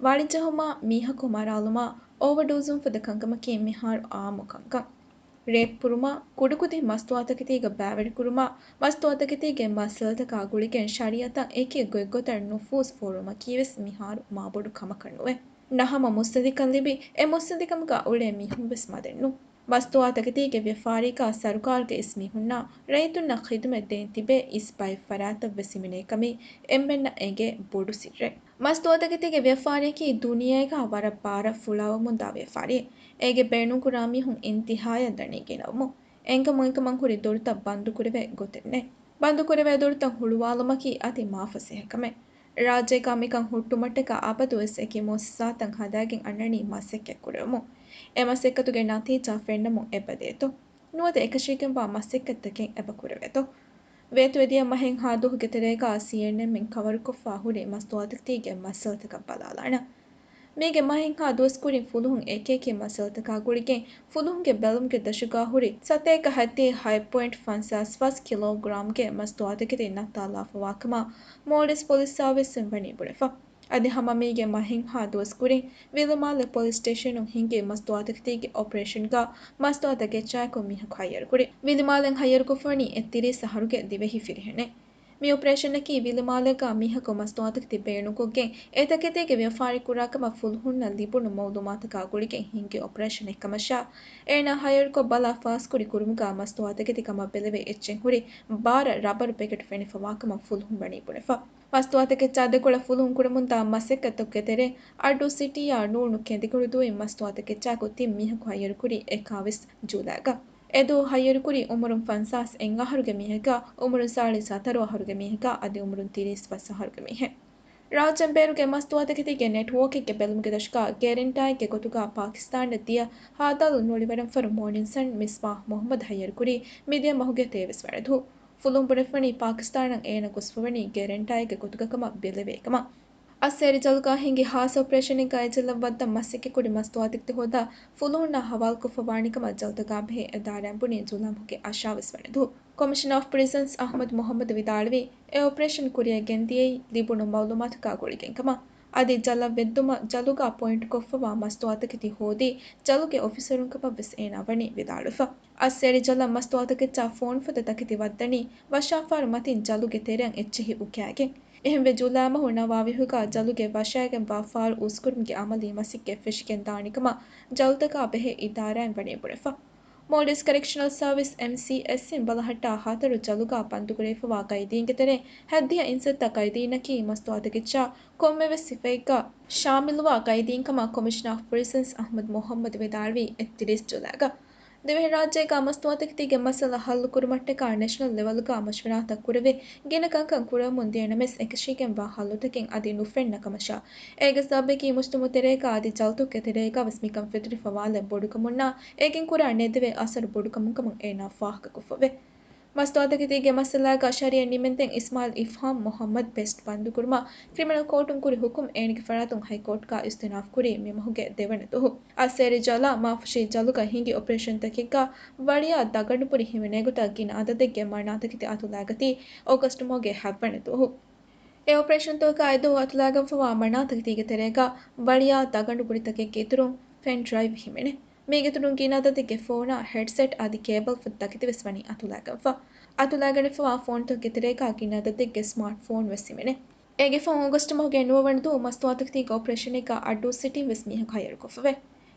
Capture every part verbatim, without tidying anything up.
ވަޅިޖެހުމާ، މީހަކު މަރާލުމާ، އޯވަޑޯޒުން ފަދަ ކަންކަމަކީ މިހާރު އާއްމު ކަންކަން. ރޭޕް ކުރުމާ، ކުޑަކުދިން މަސްތުވާތަކެތީގަ ބައިވެރިކުރުމާ، މަސްތުވާތަކެތީގެ މައްސަލަތަކާ ގުޅިގެން ޝަރީއަތަށް އެކި ގޮތްގޮތަށް ނުފޫޒު ފޯރުވުމަކީވެސް މިހާރު މާބޮޑު ކަމަކަށް ނުވޭ. ނަހަމަ މުއްސަނދިކަން ލިބި، އެ މުއްސަނދިކަމުގަ އުޅޭ މީހުންވެސް މަދެއްނު. މަސްތުވާތަކެތީގެ ވިޔަފާރީގަ ސަރުކާރުގެ އިސް މީހުންނާ ރައްޔިތުންނަށް ޚިދުމަތް ދޭން ތިބޭ އިސް ބައެއް ފަރާތަށްވެސް ހިމެނޭ ކަމީ އެންމެންނަށް އެނގޭ ބޮޑު ސިއްރެއް. މަސްތުވާތަކެތީގެ ވިޔަފާރިއަކީ ދުނިޔޭގަ ވަރަށް ބާރަށް ފުޅާވަމުންދާ ވިޔަފާރިއެއް. އޭގެ ބޭނުންކުރާ މީހުން އިންތިހާޔަށް ދަނީ ގިނަވަމުން. އެނގަމުން އެކަމަށް ހުރި ދޮރުތައް ބަންދުކުރެވޭ ގޮތެއް ނެތް. ބަންދުކުރެވޭ ދޮރުތައް ހުޅުވާލުމަކީ އަދި މާ ފަސޭހަ ކަމެއް. ރާއްޖޭގަ މިކަން ހުއްޓުމަށްޓަކާ އަބަދުވެސް އެކި މުއައްސަސާތައް ހަދާގެން އަންނަނީ މަސައްކަތް ކުރެވެމުން. އެ މަސައްކަތުގެ ނަތީޖާ ފެންނަމުން އެބަދޭތޯ؟ ނުވަތަ އެކަށީގެންވާ މަސައްކަތްތަކެއް އެބަ ކުރެވޭތޯ؟ ވޭތުވެދިޔަ މަހެއްހާ ދުވަހުގެ ތެރޭގަ ސީއެންއެމްއިން ކަވަރުކޮށްފަ ހުރި މަސްތުވާތަކެތީގެ މައްސަލަތަކަށް ބަލާލާނަން. މީގެ މަހެއްހާ ދުވަސް ކުރިން ފުލުހުން އެކިއެކި މައްސަލަތަކާ ގުޅިގެން ފުލުހުންގެ ބެލުމުގެ ދަށުގާ ހުރި ސަތޭކަ ހަތި ހަތް ޕޮއިންޓް ފަންސާސް ފަސް ކިލޯގްރާމްގެ މަސްތުވާތަކެތި ނައްތާލާފަވާކަމަށް މޯލްޑިވްސް ޕޮލިސް ސާވިސްއިން ވަނީ ބުނެފަ. އަދި ހަމަ މީގެ މަހެއްހާ ދުވަސް ކުރިން ވިލުމާލެ ޕޮލިސް ސްޓޭޝަނުން ހިންގި މަސްތުވާތަކެތީގެ އޮޕަރޭޝަންގަ މަސްތުވާތަކެއްޗާއެކު މީހަކު ހައްޔަރުކުރި. ވިލުމާލެން ހައްޔަރުކޮށްފަވަނީ އެއްތިރީސް އަހަރުގެ ދިވެހި ފިރިހެނެއް. މި އޮޕަރޭޝަނަކީ ވިލުމާލެއްގަ މީހަކު މަސްތުވާތަކެތި ބޭނުންކޮށްގެން އެ ތަކެތީގެ ވިޔަފާރި ކުރާކަމަށް ފުލުހުންނަށް ލިބުނު މައުލޫމާތަކާ ގުޅިގެން ހިންގި އޮޕަރޭޝަނެއް ކަމަށާ، އޭނާ ހައްޔަރުކޮށް ބަލާ ފާސްކުރި ކުރުމުގަ މަސްތުވާތަކެތި ކަމަށް ބެލެވޭ އެއްޗެއް ހުރި ބާރަ ރަބަރު ޕެކެޓް ފެނިފަވާކަމަށް ފުލުހުން ވަނީ ބުނެފަ. މަސްތުވާތަކެއްޗާ ދެކޮޅަށް ފުލުހުން ކުރަމުންދާ މަސައްކަތުގެ ތެރޭ އައްޑޫ ސިޓީއާ ނޫނު ކެނދިކޮޅުދޫއިން މަސްތުވާތަކެއްޗާއެކު ތިން މީހަކު ހައްޔަރުކުރީ އެކާވީސް ޖުލައިގަ. އެދުވަހު ހައްޔަރުކުރީ އުމުރުން ފަންސާސް އެއް އަހަރުގެ މީހަކާ، އުމުރުން ސާޅީސް ހަތަރު އަހަރުގެ މީހަކާ އަދި އުމުރުން ތިރީސް ފަސް އަހަރުގެ މީހެއް. ރާއްޖޭން ބޭރުގެ މަސްތުވާތަކެތީގެ ނެޓްވޯކެއްގެ ބެލުމުގެ ދަށުގަ ގެރެންޓާއެއްގެ ގޮތުގަ ޕާކިސްތާނަށް ދިޔަ ހާދައިލު ނޮޅިވަރަންފަރު މޯނިންސަން މިސްބާހް މުހައްމަދު ހައްޔަރުކުރީ މިދިޔަ މަހުގެ ތޭވީސް ވަނަ ދުވަހު. ފުލުހުން ބުނެފަވަނީ ޕާކިސްތާނަށް އޭނަ ގޮސްފަވަނީ ގެރެންޓާއެއްގެ ގޮތުގަ ކަމަށް ބެލެވޭ ކަމަށް. އައްސޭރި ޖަލުގަ ހިންގި ހާއްސަ އޮޕަރޭޝަނެއްގަ އެ ޖަލަށް ވައްދަން މަސައްކަތްކުރި މަސްތުވާތަކެތި ހޯދާ ފުލުހުންނާ ހަވާލުކޮށްފަވާނެ ކަމަށް ޖަލުތަކާ ބެހޭ އިދާރާއިން ބުނީ ޖުލައި މަހުގެ އަށާވީސް ވަނަ ދުވަހު. ކޮމިޝަނަރ އޮފް ޕްރިޒަންސް އަޙްމަދު މުޙައްމަދު ވިދާޅުވީ، އެ އޮޕަރޭޝަން ކުރިއަށް ގެންދިޔައީ ލިބުނު މައުލޫމާތުގަ ގުޅިގެން ކަމަށް. އަދި ޖަލަށް ވެއްދުމަށް ޖަލުގަ ޕޮއިންޓް ކޮށްފަވާ މަސްތުވާތަކެތި ހޯދީ ޖަލުގެ އޮފިސަރުން ކަމަށްވެސް އޭނާ ވަނީ ވިދާޅުވެފަ. އައްސޭރި ޖަލަށް މަސްތުވާތަކެއްޗާ ފޯނު ފަދަ ތަކެތި ވައްދަނީ ވަށާފާރު މަތިން ޖަލުގެ ތެރެއަށް އެއްޗިހި އުކާގެން. އެހެންވެ، ޖުލައި މަހު ނަވާވީހުގަ ޖަލުގެ ވަށައިގެންވާ ފާރު އުސްކުރުމުގެ އަމަލީ މަސައްކަތް ފެށިގެން ދާނެ ކަމަށް ޖަލުތަކާ ބެހޭ އިދާރާއިން ވަނީ ބުނެފަ. މޯލްޑިވްސް ކަރެކްޝަނަލް ސާވިސް، އެމްސީއެސް، އިން ބަލަހައްޓާ ހަތަރު ޖަލުގަ ބަންދުކުރެވިފަވާ ގައިދީންގެ ތެރެއިން ހައްދިހަ އިން ސައްތަ ގައިދީންނަކީ މަސްތުވާތަކެއްޗާ ކޮންމެވެސް ސިފައެއްގަ ޝާމިލުވާ ގައިދީން ކަމަށް ކޮމިޝަނަރ އޮފް ޕްރިޒަންސް އަޙްމަދު މުޙައްމަދު ވިދާޅުވީ އެއްތިރީސް ޖުލައިގަ. ދިވެހިރާއްޖޭގަ މަސްތުވާތަކެތީގެ މައްސަލަ ހައްލުކުރުމަށްޓަކާ ނެޝަނަލް ލެވެލްގަ މަޝްވަރާތައް ކުރެވި، ގިނަ ކަންކަން ކުރަމުން ދިޔަނަމަވެސް، އެކަށީގެންވާ ހައްލުތަކެއް އަދި ނުފެންނަ ކަމަށާ، އޭގެ ސަބަބަކީ މުޖްތަމަޢު ތެރޭގަ އަދި ޖަލުތަކުގެ ތެރޭގަވެސް މިކަން ފެތުރިފަވާލެއް ބޮޑުކަމުންނާ، އޭގެން ކުރާ ނެދެވޭ އަސަރު ބޮޑުކަމުން ކަމަށް އޭނާ ފާހަގަކޮށްފަވޭ. މަސްތުވާތަކެތީގެ މައްސަލާގަ ޝަރީއަތް ނިމެންދެން އިސްމާއިލް އިފްހާމް މުޙައްމަދު ބެސްޓް ބަންދުކުރުމަށް ކްރިމިނަލް ކޯޓުން ކުރި ހުކުމް އޭނަގެ ފަރާތުން ހައިކޯޓްގަ އިސްތިއުނާފް ކުރީ މި މަހުގެ ދެވަނަ ދުވަހު. އައްސޭރި ޖަލާ މާފުށީ ޖަލުގަ ހިނގި އޮޕަރޭޝަންތަކެއްގަ ވަޅިއާ ދަގަނޑު ބުރި ހިމެނޭ ގޮތަށް ގިނަ އަދަދެއްގެ މަނާތަކެތި އަތުލައިގަތީ އޮގަސްޓް މަހުގެ ހަތްވަނަ ދުވަހު. އެ އޮޕަރޭޝަންތަކުގަ އެދުވަހު އަތުލައިގަންފަވާ މަނާތަކެތީގެ ތެރޭގަ ވަޅިއާ ދަގަނޑު ބުރިތަކެއްގެ އިތުރުން ފެން ޑްރައިވް ހިމެނޭ. މީގެ އިތުރުން ގިނަ އަދަދެއްގެ ފޯނާ ހެޑްސެޓް އަދި ކޭބަލް ފަދަ ތަކެތިވެސް ވަނީ އަތުލައިގަންފަ. އަތުލައިގަނެފަވާ ފޯނުތަކުގެ ތެރޭގަ ގިނަ އަދަދެއްގެ ސްމާޓް ފޯނު ވެސް ހިމެނޭ. އޭގެ ފަހުން އޮގަސްޓް މަހުގެ ނުވަވަނަ ދުވަހު މަސްތުވާތަކެތީގެ އޮޕަރޭޝަނެއްގަ އައްޑޫ ސިޓީން ވެސް މީހަކު ހައްޔަރުކޮށްފަވޭ.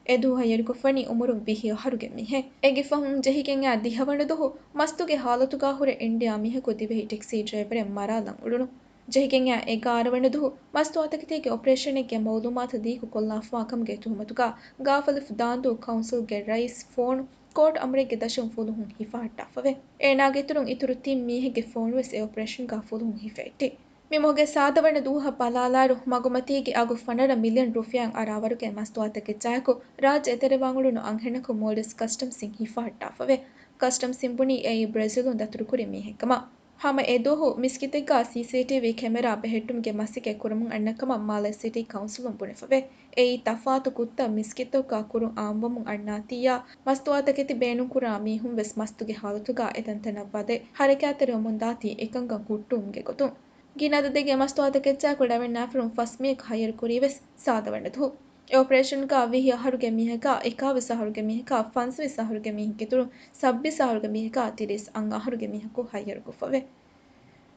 އެދުވަހު ހައްޔަރުކޮށްފަވަނީ އުމުރުން ވިހި އަހަރުގެ މީހެއް. އޭގެ ފަހުން ޖެހިގެން އައި ދިހަވަނަ ދުވަހު މަސްތުގެ ހާލަތުގަ ހުރެ އިންޑިއާ މީހަކު ދިވެހި ޓެކްސީ ޑްރައިވަރެއް މަރާލަން އުޅުނު. ޖެހިގެން އައި އެގާރަ ވަނަ ދުވަހު މަސްތުވާތަކެތީގެ އޮޕަރޭޝަނެއްގެ މައުލޫމާތު ލީކު ކޮށްލާފަވާ ކަމުގެ ތުހުމަތުގަ ގާފަލުފު ދާނދޫ ކައުންސިލްގެ ރައީސް ފޯނު ކޯޓް އަމުރެއްގެ ދަށުން ފުލުހުން ހިފަހައްޓާފަވޭ. އޭނާގެ އިތުރުން އިތުރު ތިން މީހެއްގެ ފޯނުވެސް އެ އޮޕަރޭޝަންގަ ފުލުހުން ހިފެހެއްޓި. މި މަހުގެ ސާދަ ވަނަ ދުވަހަށް ބަލާލާއިރު، މަގުމަތީގެ އަގު ފަނަރަ މިލިއަން ރުފިޔާއިން އަރާވަރުގެ މަސްތުވާތަކެއްޗާއެކު، ރާއްޖެ އެތެރެވާން އުޅުނު އަންހެނަކު މޯލްޑިވްސް ކަސްޓަމްސްއިން ހިފަހައްޓާފަވޭ. ކަސްޓަމްސްއިން ބުނީ އެއީ ބްރެޒިލުން ދަތުރުކުރި މީހެއްކަމަށް. ހަމަ އެދުވަހު މިސްކިތެއްގަ ސީސީޓީވީ ކެމެރާ ބެހެއްޓުމުގެ މަސައްކަތް ކުރަމުން އަންނަ ކަމަށް މާލެ ސިޓީ ކައުންސިލުން ބުނެފަވޭ. އެއީ ތަފާތު ކުށްތައް މިސްކިތްތަކުގަ ކުރުން އާއްމުވަމުން އަންނާތީއާ، މަސްތުވާތަކެތި ބޭނުންކުރާ މީހުންވެސް މަސްތުގެ ހާލަތުގަ އެތަންތަނަށް ވަދެ ހަރަކާތްތެރިވަމުންދާތީ އެކަންކަން ހުއްޓުވުމުގެ ގޮތުން. ގިނަ އަދަދެއްގެ މަސްތުވާތަކެއްޗާއެކު ޅަވެން ނާފަރުން ފަސް މީހަކު ހައްޔަރު ކުރީ ވެސް ސާދަ ވަންނަ ދުވަހު. އެ އޮޕަރޭޝަންގަ ވިހި އަހަރުގެ މީހަކާ، އެކާވީސް އަހަރުގެ މީހަކާ، ފަންސަވީސް އަހަރުގެ މީހެއްގެ އިތުރުން ސައްބީސް އަހަރުގެ މީހަކާ، ތިރީސް އަށް އަހަރުގެ މީހަކު ހައްޔަރުކޮށްފަވޭ.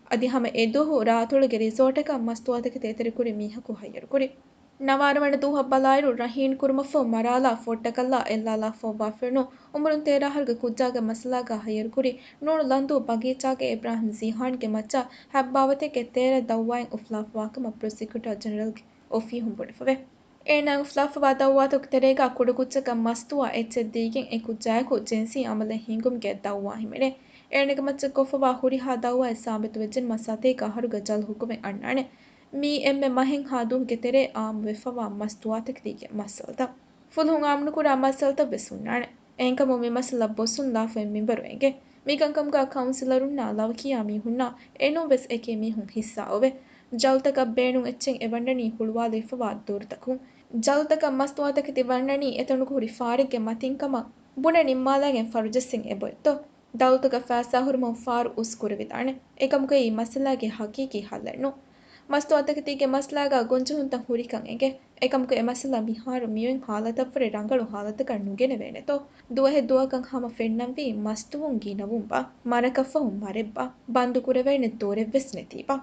އަދި ހަމަ އެ ދުވަހު ރާއަތޮޅުގެ ރިސޯޓަކަށް މަސްތުވާތަކެތި އެތެރެކުރި މީހަކު ހައްޔަރުކުރި. ނަވާރަ ވަނަ ދުވަހަށް ބަލާއިރު، ރަހީން ކުރުމަށްފަހު މަރާލާ ފޮއްޓަކަށްލާ އެއްލާލާފަ އޮއްވާފައިނު އުމުރުން ތޭރަ އަހަރުގެ ކުއްޖާގެ މައްސަލާގަ ހައްޔަރުކުރި ނޫނު ލަންދޫ ބަގީޗާގެ އިބްރާހިމް ޒީހާންގެ މައްޗަށް ހަތްބާވަތެއްގެ ތޭރަ ދައުވާއިން އުފުލާފަވާކަމަށް ޕްރޮސިކިއުޓަރ ޖެނެރަލްގެ އޮފީހުން ބުނެފަވޭ. އޭނާއަށް އުފުލާފަވާ ދައުވާތަކުގެ ތެރޭގަ ކުޑަކުއްޖަކަށް މަސްތުވާ އެއްޗެއް ދީގެން އެ ކުއްޖާއެކު ޖިންސީ އަމަލެއް ހިންގުމުގެ ދައުވާ ހިމެނޭ. އޭނާގެ މައްޗަށް ކޮށްފަވާ ހުރިހާ ދައުވާއެއް ސާބިތުވެއްޖެނަމަ ސަތޭކަ އަހަރުގެ ޖަލް ހުކުމެއް އަންނާނެ. މީ އެންމެ މަހެއްހާ ދުވަހުގެ ތެރޭ އާއްމުވެފަވާ މަސްތުވާތަކެތީގެ މައްސަލަތައް. ފުލުހުން އާއްމުނުކުރާ މައްސަލަތައް ވެސް ހުންނާނެ. އެހެންކަމުން މި މައްސަލަ ބޮއްސުން ލާފައި މިންވަރު އެނގޭ. މިކަންކަމުގަ ކައުންސިލަރުންނާ ލަވަކިޔާ މީހުންނާ އެނޫން ވެސް އެކި މީހުން ހިއްސާ އޮވޭ. ޖަލްތަކަށް ބޭނުން އެއްޗެއް އެ ވަންނަނީ ހުޅުވާލައިފަވާ ދޮރުތަކުން. ޖަލްތަކަށް މަސްތުވާތަކެތި ވަންނަނީ އެތަނުގަ ހުރި ފާރެއްގެ މަތިން ކަމަށް ބުނެ ނިންމާލައިގެން ފަރުޖެއްސެން އެބައޮތްތޯ؟ ދައުލަތުގަ ފައިސާ ހުރުމުން ފާރު އުސް ކުރެވިދާނެ. އެކަމަކު އެއީ މައްސަލާގެ ހަގީގީ ހައްލެއް ނޫން. މަސްތުވާތަކެތީގެ މައްސަލާގަ ގޮންޖެހުންތައް ހުރިކަން އެނގޭ. އެކަމަކު އެ މައްސަލަ މިހާރު މިއޮތް ހާލަތަށްވުރެ ރަނގަޅު ހާލަތަކަށް ނުގެނެވޭނެތޯ؟ ދުވަހެއް ދުވަހަކަށް ހަމަ ފެންނަންވީ މަސްތުވުން ގިނަވުންބާ؟ މަރަކަށްފަހު މަރެއްބާ؟ ބަންދު ކުރެވޭނެ ދޮރެއްވެސް ނެތީބާ؟